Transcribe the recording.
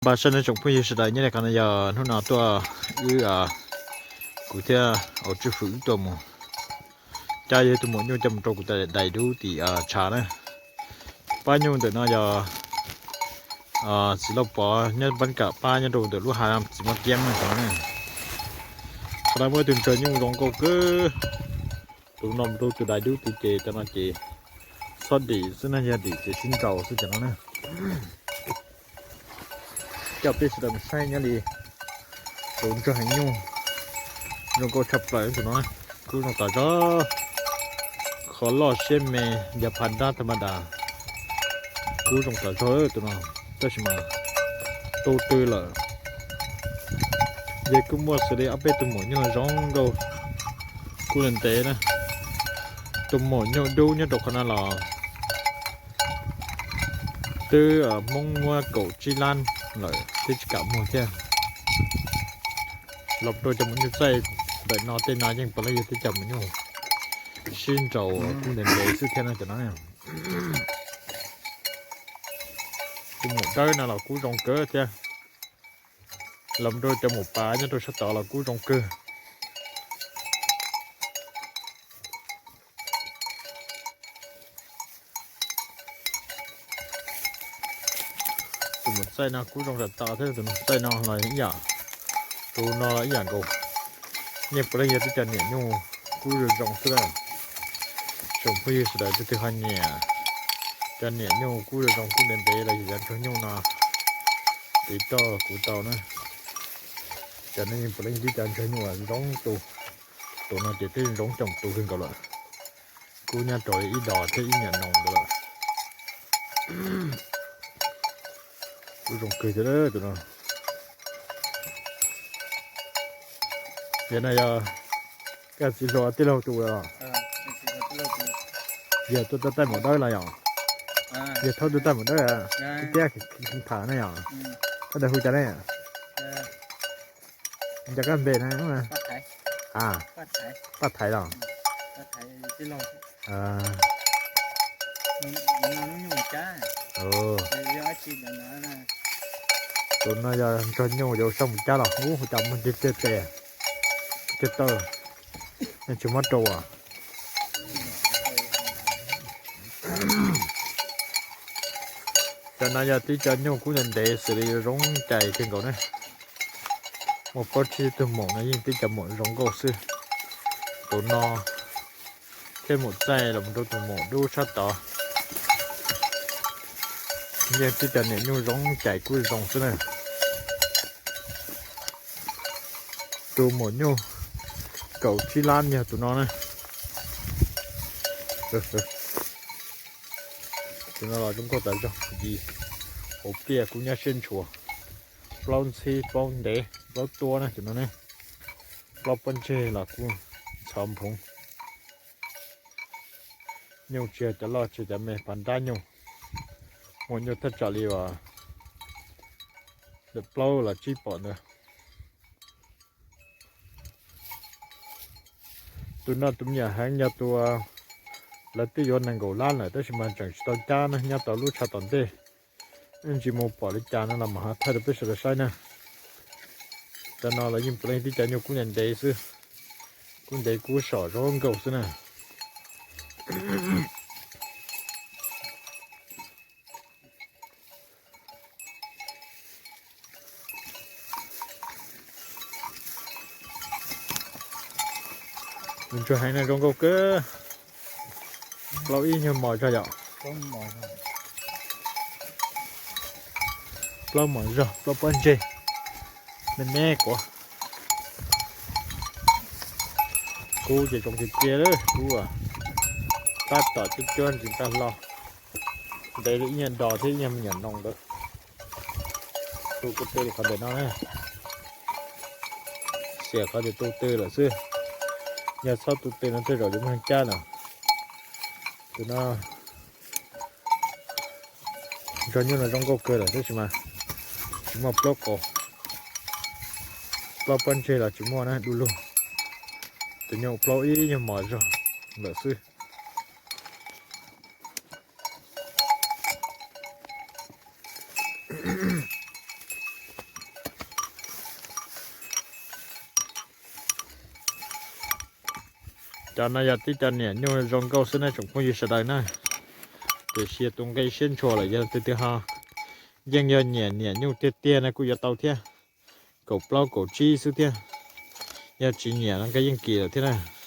Npaj saib nej tsoom phooj ywg sawv daws, nyob li qhov no yog hnub no tuaj wb, kuv thiab Au Tswj Fwm wb tuaj mus cab yog tus maum nyuj coj mus rau kuv tus dais dub tim tshav na. Pab nyuj ntawm no yog txiv Lauj Pov nyob pab kam pab nyob rau ntawm lub hav txiv mab tiab no na. Qhov no muaj ib tug ntsuag nyuj zoo nkauj kawg. Tus no mus rau tus dais dub tid ces cov no ces txhob dim xwb na, yog dim ces sib nraus xwb cov no na. Coj peb sawv daws mus saib nyob li tus ntsuag heev nyuj zoo nkauj tshaj plaws tus no, kub zoo tas zog, qhov loj siab me, yog pha dab tha ma das, kub zoo tas zog tus no, tab sis mas tu tw lawm. Yog kuj muaj xws li ob peb tus maum nyuj zoo nkauj kub ntev na. Tus maum nyuj dub nyob rau qhov no los twb Hmoob muab kaum tsib lab lawm twb tsis kam muag thiab. Los rau cov maum nyuj txaij ntawm no tej no yeej puav leej yog twb cov maum nyuj sib nraus kub ntev ntev xwb thiab no cov no. Tus maum dawb no los kub zoo kawg thiab. Los rau cov maum pav nyob rau sab tod los kub zoo kawg. Tus maum txaij no kub zoo tas tas thiab, tus maum txaij no los ib yam, tus no los ib yam nkaus. Yeej puav leej yog twb cov niam nyuj kub zoo zoo xwb lawm. Tsoom phooj ywg sawv daws tus twg ho nyiam cov niam nyuj kub zoo zoo kub ntev ntev los yog cov ntsuag nyuj no, tiv toj kuv tau na. Cov no yeej puav leej yog twb cov ntsuag nyuj zoo tus. Tus no ces twb zoo coob tus kawg nkaus lawm. Kub nyob rau ib dos thiab ib nyuag noo ntawd lawm. Kub zoo kawg thiab tus no. Yog no yog koj txiv hluas tij laug tus los? Yog tuaj tuaj taij maum dawb los yog? Yog thaub tuaj taij maum dawb, tiab tham na yog? Koj ntawd hu cas ne? Cas koj npe na? Paj Thaiv los? Tus no yog ntsuag nyuj yuav soj mus cab los ub, hu cas muag ntiag tiag tes, tiag taw, yeej tsis muab rau as. Cov no yog tib cov nyuj kub ntev ntev xws li yuav zoo cais kawg nkaus ne. Muaj plaub tsib tug maum no yeej tib cov maum zoo nkauj xwb. Tus no thiab maum txaij los rau tus maum dub sab tod, yeej tib cov niam nyuj zoo cais kub zoo xwb na. Tus maum nyuj kaum tsib lab yog tus no na. Tus no los zoo nkauj tas zog, yim hauv pliaj kub nyab siab ntshua. Plaub ntxhib plaub ntev plaub tuab na tus no ne. Plaub pob ntseg los kuj ntxhov nphoov. Nyuj tsis yog cov loj tsis yog cov me, pas nrab nyuj. Muaj nyuj thaj tsam li uas lawm plaub los tsib pom ntawd. Tus no tus me nyuam heev yog tus lawv twb yuav nees nkaum lab lawm tab sis mas tseem tsis tau cab na, nyob tau lub tshav tom ntej. Ib ntsis mus pom li cas no los mam ho thaij rau peb sawv daws saib na. Cov no los yeej puav leej tib cov nyuj kub ntev ntev xwb, kub ntev kub som zoo nkauj xwb na. Tus ntsuag heev no zoo nkauj kawg. Plaub ib nyuag mos zog yom. Plaub mos zog plaub pob ntseg. Me me kuv, kub ces zoo tiag tiag, kub tab tom cuab cuab ntsis tag hlo. Ntev li ib nyuag dos thiab ib nyuag me nyuam noo ntawd. Tu kuv tw li qhov ntawm no na. Xiam qhov tias tu tw lawm xwb. Yog txhob tu tw no tej zaum yuav muaj neeg cab lawm. Tus no ntsuag nyuj no zoo nkauj kawg lawm tab sis mas tsis muaj plaub qaus, plaub pob ntseg los tsis muaj na, du lug. Tus nyuj plaub ib nyuag mos zog lawm xwb. Cov no yog tib cov niam nyuj zoo nkauj xwb na tsoom phooj ywg sawv daws na. Tiam sis tus nqi siab ntshua lawm yog tus twg ho yeej yog nyiam niam nyuj tiag tiag no kuj yuav tau thiab. Kaum plaub kaum tsib xwb thiab. Yog tsis nyiam no nkag yeej kim lawm thiab na.